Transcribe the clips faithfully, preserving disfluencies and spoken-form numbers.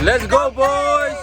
Let's go, boys!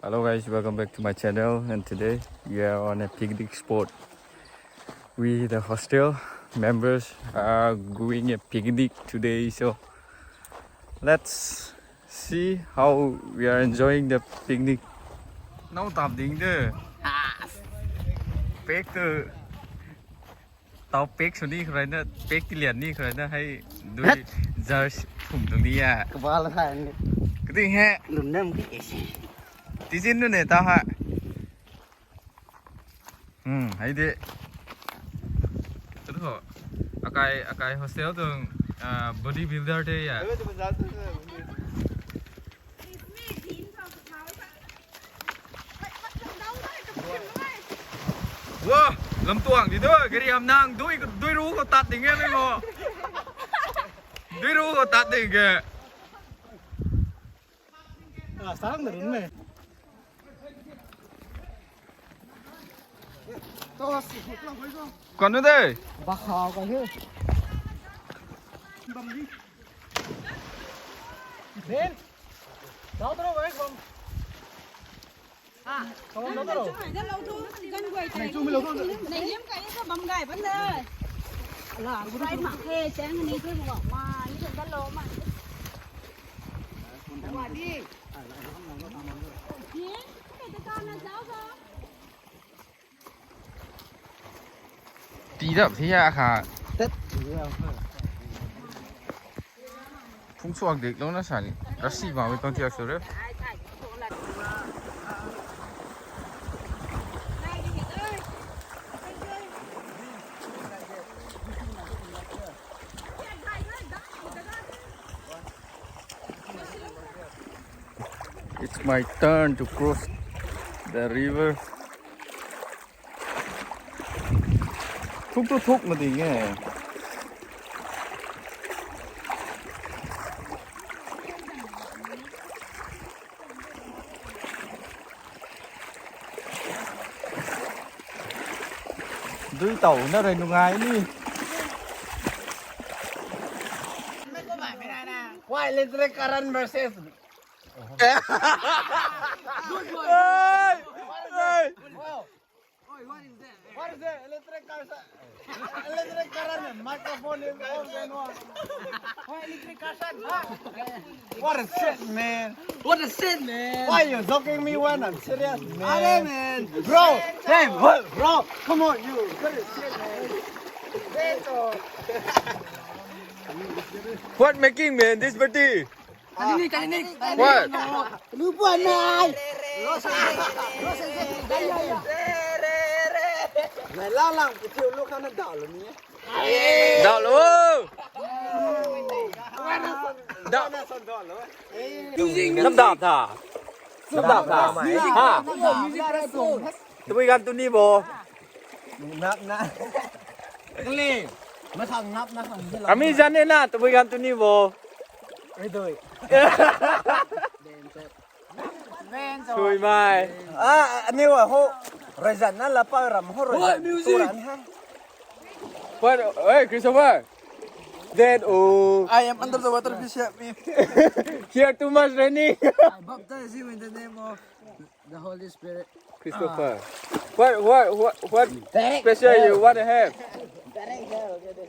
Hello guys, welcome back to my channel, and today we are on a picnic spot with the hostel members are going a picnic today, so let's see how we are enjoying the picnic. Now tap ding de. Pek tu. Tau pek sw ni khou rui na, pek tilian ni khou rui na, hei dui jar phum tu ni a. Kabal hai ni. Kading he. Lun nam ki e si. Tizin nu ne ta ha. Hmm, hei de. Tu ho. Akai, akai hostel tu, ah, body builder de ya. Wa, lam tuang di tu, gari ham nang dui, dui ru khou tat ding e mei mo. Dui ru khou tat ding e. Ah, sang na run mei. Kan nu de. Ba khau ka he. Ben. Dau tro wei bam. Tii dap thi a kha. Tet. Phung suak dik lou na sa ni. Rasi ma mi tang tiak su re. It's my turn to cross the river. Thuk tu thuk na ding e. Dui tau na rui nungai ni. Why, let's Karan versus. Hey! Hey! What is Electric current, microphone is all going on. What a shit, man. What a shit, man. Why you joking me when I'm serious, man? Are, man. Bro, hey, bro, bro, come on, you. What a shit, man. What making, man, this party? Kaninik, kaninik. What? Lu buan nai. Nai lang lang pu thiu lu khana dal lo ni. Dal lo. Dal. Nam dap ta. Nam dap ta. Ha. Tabui gan tu ni bo. Nap na. Kali. Masang nap na khang. Ami zan e na tabui gan tu ni bo. Ai doi. Sui mai. Ah, aniu a ho. Rezan na lapa ram ho rezan. What music? Turan hai. What? Hey, Christopher. Then, oh. I am under the water, please help me. Here too much raining. I baptize you in the name of the Holy Spirit. Christopher. What, what, what, what special you wanna have?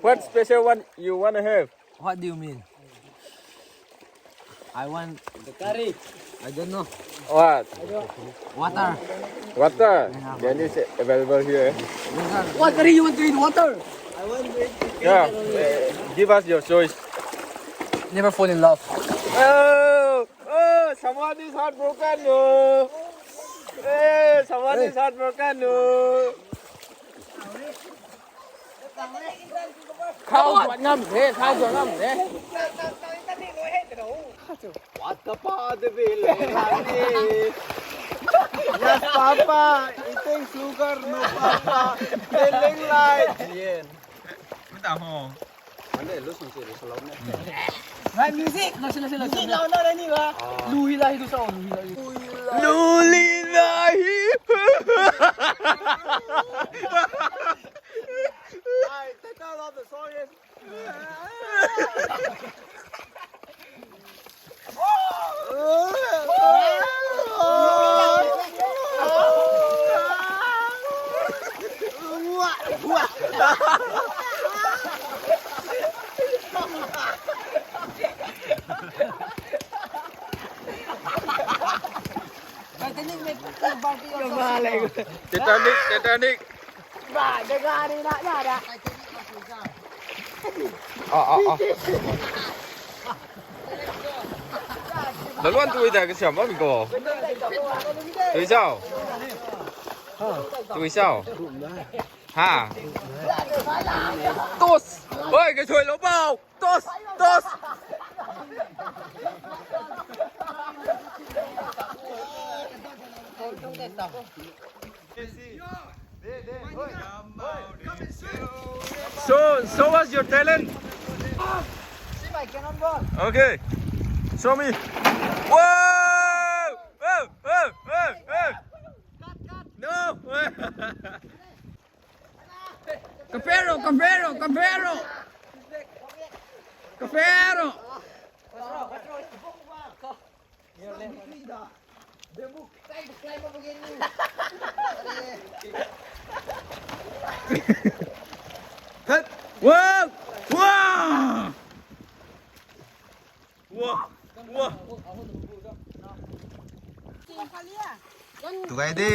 What special one you wanna have? What do you mean? I want the curry. I don't know. What? Water. Water. Yeah. Then it's available here. What curry you want to eat? Water. I want to eat. Yeah. Uh, give us your choice. Never fall in love. Oh, oh, someone is heartbroken. No. Hey, someone is heartbroken. No. Khau duan ngam the, khau duan ngam the. What the pa de vil. Yes, Papa, eating sugar, no, Papa. Feeling like yen. Mata ho. Mane lu sung se lu salom ne. Hai music, lo sila sila. Music lo na ni wa. Lui lai du sao lui lai. Lui lai. Hai, the title of the song is Titanic, Titanic. Ba, de gari na, na, na. Ah, ah, ah. Laluan tui ta kasiam bam ko. Tui sao? Tui sao? Ha? Tos. Oi, kasui lou bau. Tos, tos. So, show us your talent. See my cannon ball. Okay. Show me. Whoa! Whoa! Whoa! Whoa! Whoa! No! Kapero, kapero, kapero. Kapero. Wow! Wow! Wow! Wow! Tuai de.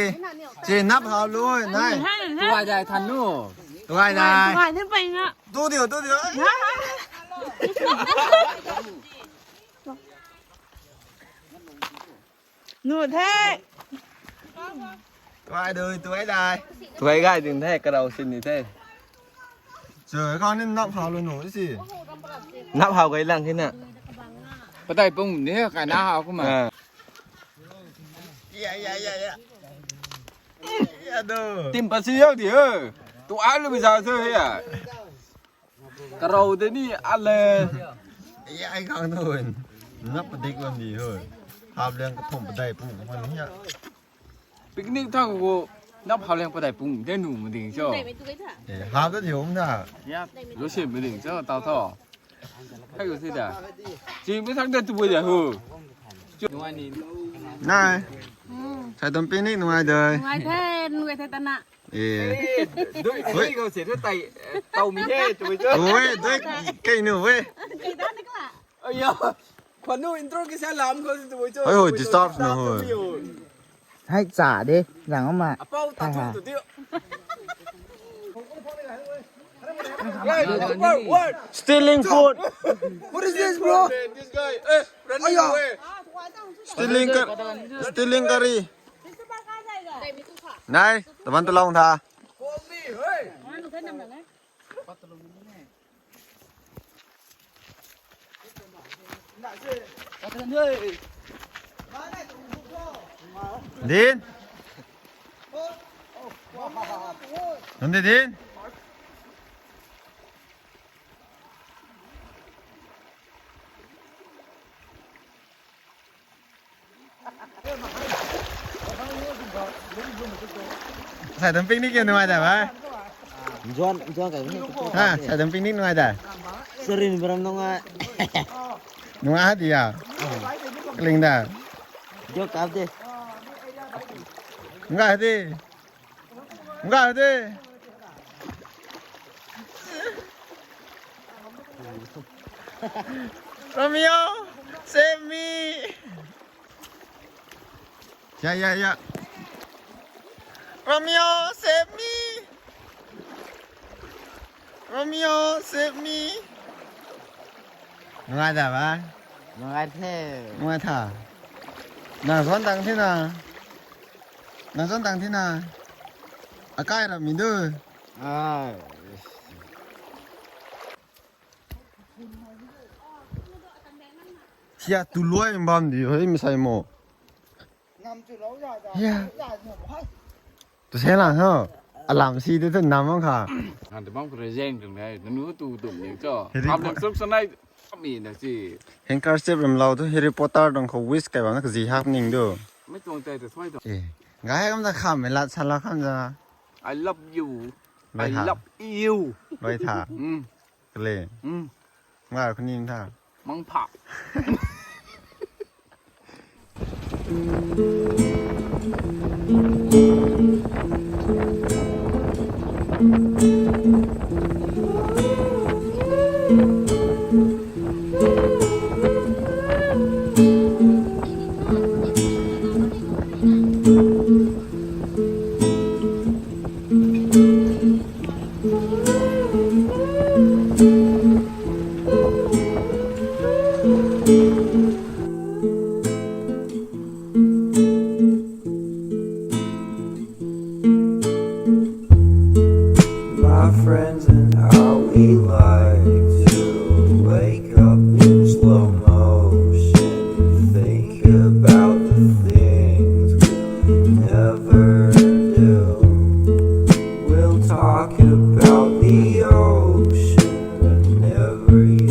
Che nap hau lui nai. Tuai dai than nu. Tuai dai. Tuai ni pai na. Tu diu, tu diu. Nu the. Tuai dui, tuai dai. Tuai gai ding the, karau sin ni the. Chu khang ni nap hau lui nu si. Nap hau gai lang khe na. Patai pung ni kai na hau kumna. Ya, ya, ya, ya. Ya do. Tim pa si yau di he. Tu ai lu bi za se he ya. Karau de ni ale. Ya, ai khang nu. Nap padik lam di he. Hap liang kathum padai pung man ya. Picnic thang ko nap hau liang padai pung de nu ma ding cho. Eh, hap da diu um da. Ya, lu sim ma ding cho tau tho. Hai ko si da. Chi mi thang de tu bo ya hu. Nai. Sai tum picnic nungai dai. Nungai the, nungai the tana. Eh. Dui, dui khou se tu tai, eh, tau mi he, tu cho. Oi, dui, kei nu we. Aya, khanu intro kisa lam khou se tu cho. Oi, oi, disturb nu, oi. Hai cha de, zang ma. Apau ta thu tu tiu. Hey, number one. Stealing food. What is this, bro? This guy, eh, running away. Stealing ka, stealing curry. Nai, taban ta long tha. Follow me, hey. Din. Nunde din. Sai dam picnic ya nungai da ba? John, John kai ni. Ha, sai dam picnic nungai da. Sorry, ni baram nungai. Nungai ha dia. Kling da. Jo kap de. Nungai de. Nungai de. Romeo, save me. Ya, ya, ya. Romeo, save me. Romeo, save me. Nungai da ba? Nungai the. Nungai tha. Nang zon tang the na. Nang zon tang the na. Akai ra mi du. Ai. Sia tu luai bam di hei masai mo. Ya. Tu se lang ho. Alam si tu tu nam ang kha. Han tu bam kre jeng tung dai. Nanu tu tu ni cho. Hiri Ham po- lam suk sanai. Mi na si. Handkerchief ram lau tu Harry Potter dang khou wish kai bang na kazi hak ning du. Mai tuang tai tu thoi tu. Eh. Gai kam da kham me lat sala kham da. I love you. Luai I tha. Love you. Luai tha. Mm. Kale. Mm. Ngai khou nin tha. Mang pha. My friends and I, we like to wake up in slow motion, think about the things we never do. We'll talk about the ocean whenever you